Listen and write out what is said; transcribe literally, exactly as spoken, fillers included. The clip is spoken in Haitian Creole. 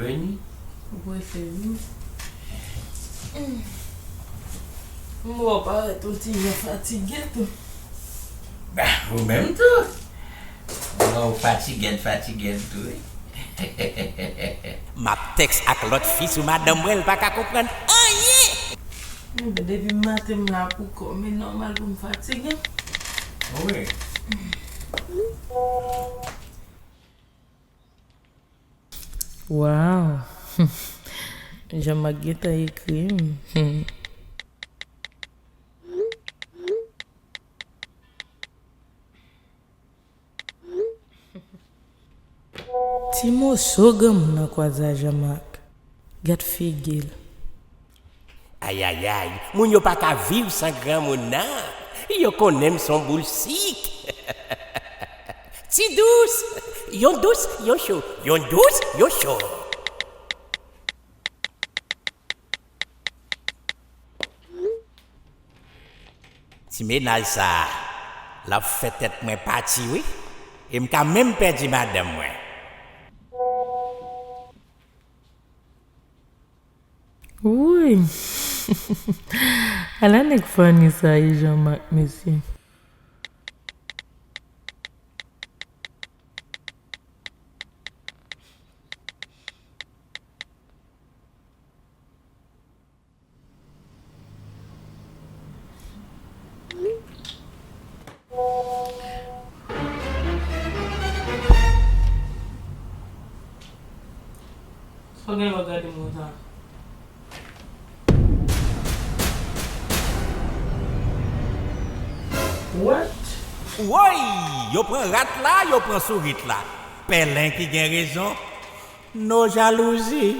Vini. Ou prese vini. M wè w parèt yon ti jan fatige tou. Bah, ou menm tou. Bon, ou fatige, fatige tou, wi. M ap tèks ak lòt fi sou madanm mwen, l pa ka konprann anyen. Depi maten m la pou kò m, e nòmal pou m fatige. Wi. Wow! Jean-Marc gentan ekri m. Ti moso granmoun nan kwaze a Jean-Marc. Gad figi l. Ayayay, moun yo pa ka viv san granmoun nan. Yo konnen m s on boul sik. Ti dous, yon dous, yon cho, yon dous, yon cho. Ti mennaj sa a, l ap fè tèt mwen pati wi. E m ka menm pèdi madanm mwen. Wouy! Ala nèg funny sa ye, Jean-Marc, mesye. Sa w gen lè w gade m konsa? What? Woy! Yo pran rat la, yo pran sourit la. Pèlen ki gen rezon. No jalouzi.